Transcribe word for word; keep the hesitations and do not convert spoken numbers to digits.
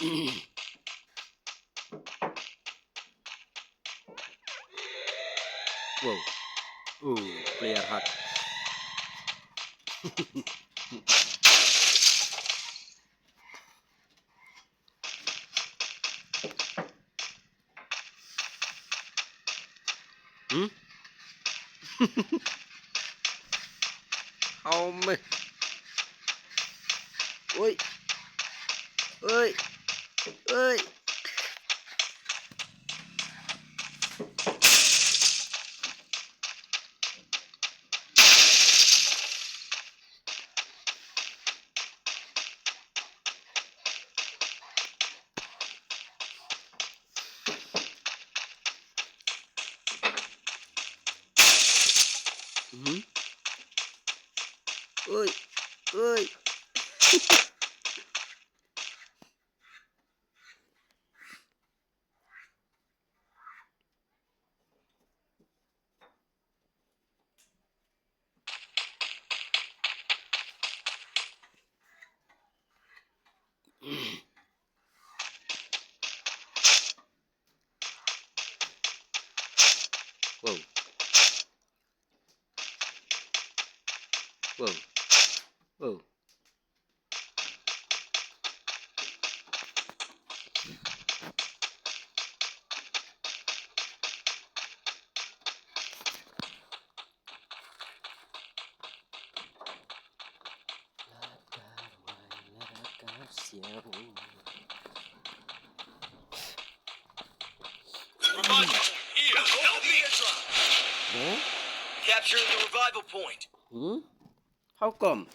Wow. Ooh, player hurt. Hmm? How me? Oi. Oi. Oi. Mhm. Oi, oi. Wow. Wow. Wow. Revival point here. Help me. Huh? Capturing the revival point. Hmm? How come?